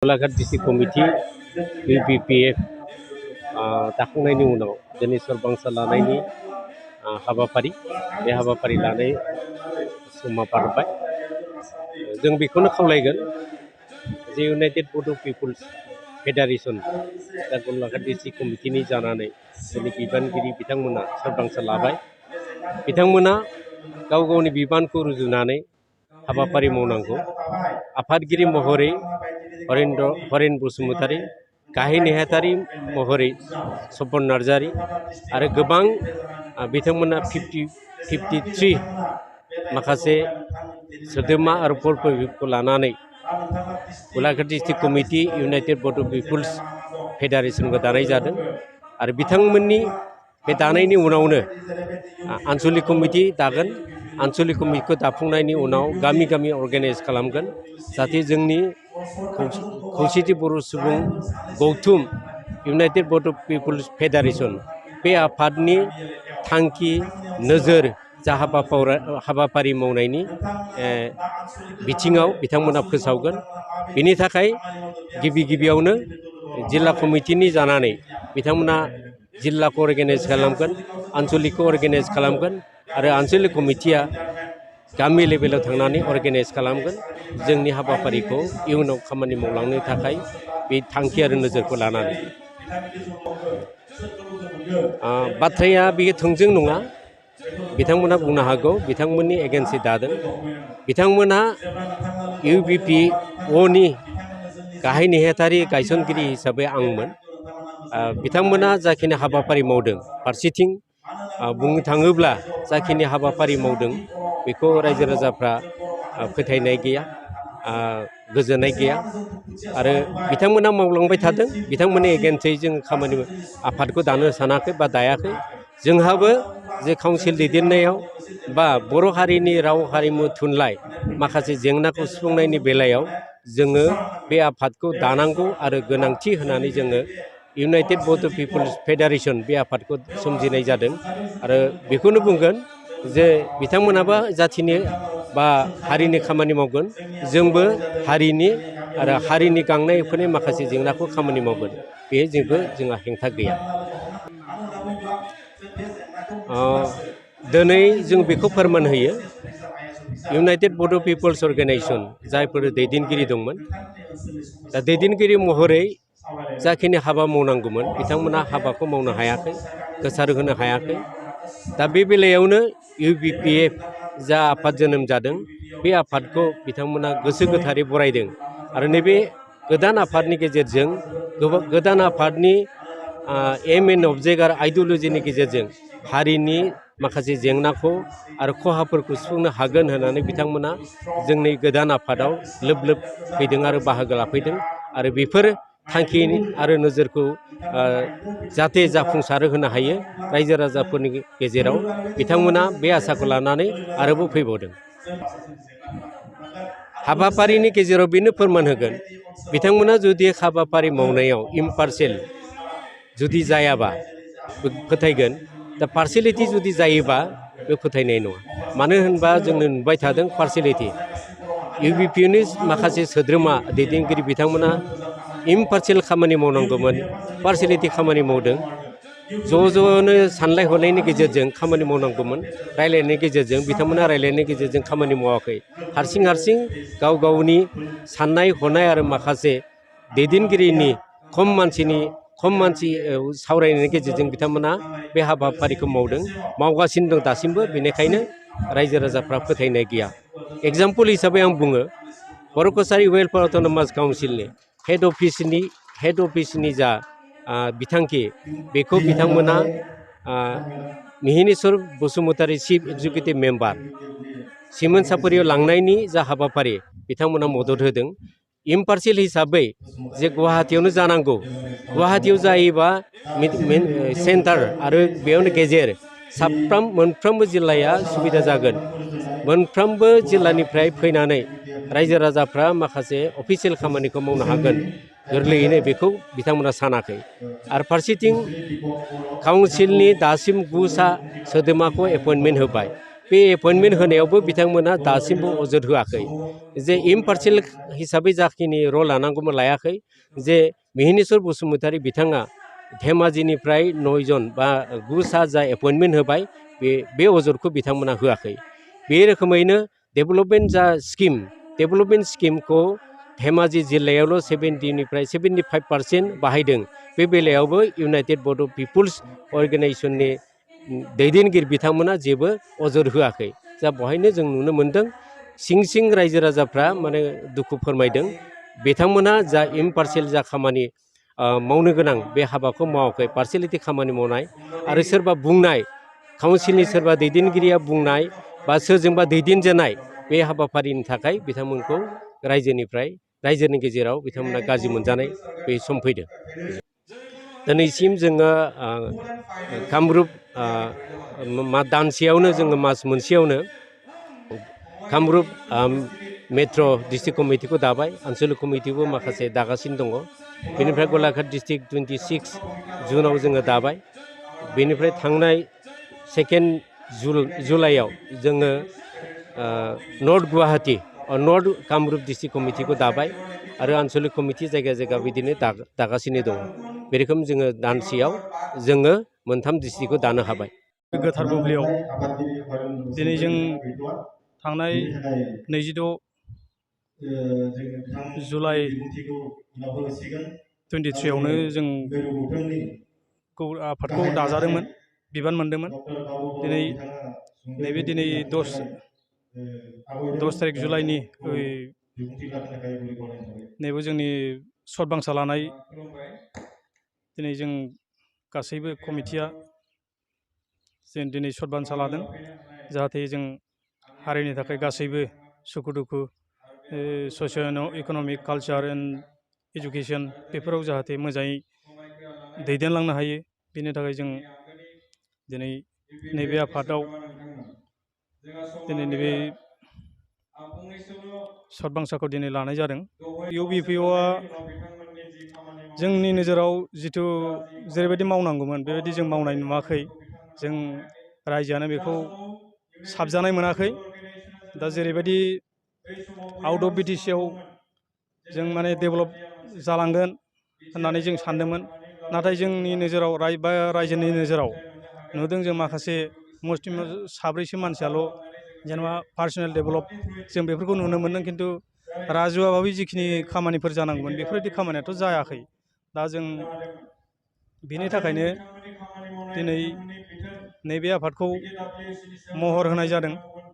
Golaghat district committee UPPF दाखांनायनि उनाव दिनै सरबांसा लानायनि हाबाफारि बे हाबाफारि लानाय समा बारबाय। जों बेखौनो खावलायगोन जे इउनाइटेड बड' पिपल्स फेडारेशन दा गलाघाट डिस्ट्रिक्ट कमिटिनि जानानै दिनै बिबानगिरि बिथांमोना सरबांसा लाबाय। बिथांमोना गाव गावनि बिबानखौ रुजुनानै हाबाफारि मावनांगौ। आफादगिरि महरै हरेन बसुमतारी, गाहाय नेहाथारि महरै सपन नार्जारी आरो गोबां बिथांमोना 53 माखासे सोद्रोमा आरो पर्टफलिय'खौ लानानै गलाघाट डिस्ट्रिक्ट कमिटि इउनाइटेड बड' पिपल्स फेडारेशनखौ दानाय जादों आरो बिथांमोननि बे दानायनि उनावनो आन्सलिक कमिटि दागोन। आन्सलिक कमिटिखौ दाफुंनायनि उनाव गामि गामि अर्गानाइज खालामगोन जाहाथे जोंनि खौसेथि बर' सुबुं गौथुम इउनाइटेड बड' पिपल्स फेडारेशन बे आफादनि थांखि नोजोर जा हाबाफारि मावनायनि बिथिङाव बिथांमोना फोसावगोन। बिनि थाखाय गिबियावनो जिल्ला कमिटिनि जानानै बिथांमोना जिल्लाखौ अर्गानाइज खालामगोन, आन्सलिकखौ अर्गानाइज खालामगोन आरो आन्सलिक कमिटिया गामि लेभेलाव थांनानै अर्गानाइज खालामगोन जोंनि हाबाफारिखौ इयुनाव खामानि मावलांनो थाखाय बे थांखि आरो नोजोरखौ लानानै। बाथ्राया बेयो थोंजों नङा, बिथांमोना बुंनो हागौ बिथांमोननि एगेन्सै दादों। बिथांमोना UPPOनि गाहाय नेहाथारि गायसनगिरि हिसाबै आंमोन। बिथांमोना जाखिनि हाबाफारि मावदों फारसेथिं बुंनो थाङोब्ला जाखिनि हाबाफारि मावदों बेखौ रायजो राजाफ्रा फोथायनाय गैया, गोजोननाय गैया आरो बिथांमोना मावलांबाय थादों। बिथांमोननि एगेन्सै जों खामानि आफादखौ दानो सानाखै बा दायाखै। जोंहाबो जे काउन्सिल दैदेननायाव बा बर' हारिनि राव हारिमु थुनलाइ माखासे जेंनाखौ सुफुंनायनि बेलायाव जोङो बे आफादखौ दानांगौ आरो गोनांथि होनानै जोङो इउनाइटेड बड' पिपल्स फेडारेशन बे आफादखौ सोमजिनाय जादों आरो बेखौनो बुंगोन जे बिथांमोनाबो जाथिनि बा हारिनि खामानि मावगोन, जोंबो हारिनि आरो हारिनि गांनाय उखैनाय माखासे जेंनाखौ खामानि मावगोन। बे जेबो जोंहा हेंथा गैया। दिनै जों बेखौ फोरमान होयो इउनाइटेड बड' पिपल्स अर्गानाइजेशन जायफोर दैदेनगिरि दंमोन, दा दैदेनगिरि महरै जाखिनि हाबा मावनांगौमोन बिथांमोना हाबाखौ मावनो हायाखै, गोसारहोनो हायाखै। दा बे बेलायावनो UPPF जा आफाद जोनोम जादों बे आफादखौ बिथांमोना गोसो गोथारै बरायदों आरो नैबे गोदान आफादनि गेजेरजों गोदान आफादनि एम एन्ड अबजेक्ट आरो आइडिय'लजिनि गेजेरजों हारिनि माखासे जेंनाखौ आरो खहाफोरखौ सुफुंनो हागोन होननानै बिथांमोना जोंनि गोदान आफादाव लोब लोब फैदों आरो बाहागो लाफैदों आरो बेफोर थांखि आरो नोजोरखौ जाहाथे जाफुंसार होनो हायो रायजो राजाफोरनि गेजेराव बिथांमोना बे आसाखौ लानानै आरोबाव फैबावदों। हाबाफारिनि गेजेराव बेनो फोरमान होगोन बिथांमोना जुदि हाबाफारि मावनायाव इम्पार्सियेल जुदि जायाबा फोथायगोन, दा पार्सियेलिटि जुदि जायोबा बे फोथायनाय नङा। मानो होनबा जोंनो नुबाय थादों पार्सियेलिटि। UPPनि माखासे सोद्रोमा दैदेनगिरि बिथांमोना इम्पार्सियेल खामानि मावनांगौमोन, पार्सियेलिटि खामानि मावदों। ज'नो सानलाय हलायनायनि गेजेरजों खामानि मावनांगौमोन, रायलायनायनि गेजेरजों बिथांमोना रायलायनायनि गेजेरजों खामानि मावाखै। हारसिं गाव गावनि साननाय हनाय आरो माखासे दैदेनगिरिनि खम मानसि सावरायनायनि गेजेरजों बिथांमोना बे हाबाफारिखौ मावगासिनो दं दासिमबो। बेनिखायनो रायजो राजाफ्रा फोथायनाय गैया। एग्जाम्पल हिसाबै आं बुङो बर' कसारि वेलफेयार अट'नमास काउन्सिलनि हेड अफिसनि जा बिथांखि बेखौ बिथांमोना मिहिनेश्वर बसुमतारी चिफ एक्जिकिउटिभ मेम्बार सिमोन सापरियाव लांनायनि जा हाबाफारि बिथांमोना मदद होदों। इम्पार्सियेल हिसाबै जे गुवाहाटियावनो जानांगौ, गुवाहाटियाव जायोबा सेन्टार आरो बेयावनो गेजेर मोनफ्रोमबो जिल्लाया सुबिदा जागोन। मोनफ्रोमबो जिल्लानिफ्राय फैनानै रायजो राजाफ्रा माखासे अफिसियेल खामानिखौ मावनो हागोन गोरलैयैनो, बेखौ बिथांमोना सानाखै। आरो फारसेथिं काउन्सिलनि दासिम 9 सोद्रोमाखौ एपइन्टमेन्ट होबाय। बे एपइन्टमेन्ट होनायावबो बिथांमोना दासिमबो अजद होआखै जे इम्पार्सियेल हिसाबै जाखिनि रल लानांगौमोन लायाखै जे मिहिनेश्वर बसुमतारी बिथाङा धेमाजिनिफ्राय 9 जन बा 9 सा जा एपइन्टमेन्ट होबाय बे अजदखौ बिथांमोना होआखै बे रोखोमैनो डेभेलपमेन्ट स्किमखौ धेमाजि जिल्लायावल' 70निफ्राय 75% बाहायदों बे बेलायावबो इउनाइटेड बड' पिपुल्स अर्गेनाइजेसननि दैदेनगिरि बिथांमोना जेबो अजद होआखै जा बेवहायनो जों नुनो मोन्दों सिं रायजो राजाफ्रा माने दुखु फोरमायदों बिथांमोना जा इम्पार्सियेल जा खामानि मावनो गोनां बे हाबाखौ मावाखै पार्सियेलिटि खामानि मावनाय आरो सोरबा बुंनाय काउन्सिलनि सोरबा दैदेनगिरिया बुंनाय बा सोरजोंबा दैदेनजानाय बे हाबाफारिनि थाखाय बिथांमोनखौ रायजोनि गेजेराव बिथांमोना गाज्रि मोनजानाय बे सम फैदों दिनैसिम जोङो कामरुप दानसेयावनो जोङो मास मोनसेयावनो कामरुप मेट्र' डिस्ट्रिक्ट कमिटिखौ दाबाय आनसलिक कमिटिबो माखासे दागासिनो दङ बेनिफ्राय गलाघाट डिस्ट्रिक्ट 26 जुनाव जोङो दाबाय बेनिफ्राय थांनाय 2 जुलाइयाव जोङो north Guwahati north Kamrup district कमिटिखौ दाबाय आरो आनसलिक कमिटि जायगा बिदिनो दागासिनो दङ बे रोखोम जोङो दानसेयाव जोङो 3 डिस्ट्रिक्टखौ दानो हाबाय गोथार बुब्लियाव दिनै जों थांनाय 26 जुलाइ 23आवनो जों आफादखौ दाजादोंमोन बिबान मोनदोंमोन दिनै नैबे 10 तारिख जुलाइनि नैबे जोंनि सतबांसा लानाय दिनै जों गासैबो कमिटिया जों दिनै सतबांसा लादों जाहाथे जों हारिनि थाखाय गासैबो सुखु दुखु socio' economic culture and education बेफोराव जाहाथे मोजाङै दैदेनलांनो हायो बेनि थाखाय जों दिनै नैबे आफादाव दिनै नैबे सतबांसाखौ दिनै लानाय जादों इउबिपिअआ जोंनि नोजोराव जिथु जेरैबायदि मावनांगौमोन बेबायदि जों मावनाय नुवाखै जों रायजोआनो बेखौ साबजानाय मोनाखै दा जेरैबायदि आउट अफ बिटिसिआव जों माने डेभेलप जालांगोन होननानै जों सानदोंमोन नाथाय जोंनि नोजोराव रायजोनि नोजोराव नुदों जों माखासे मुस्लिम 7 मानसियाल' जेनेबा पार्सनेल डेभेलप जों बेफोरखौ नुनो मोन्दों खिन्थु राजुआबाबो जिखिनि खामानिफोर जानांगौमोन बेफोरबायदि खामानियाथ' जायाखै दा जों बेनि थाखायनो दिनै नैबे आफादखौ महर होनाय जादों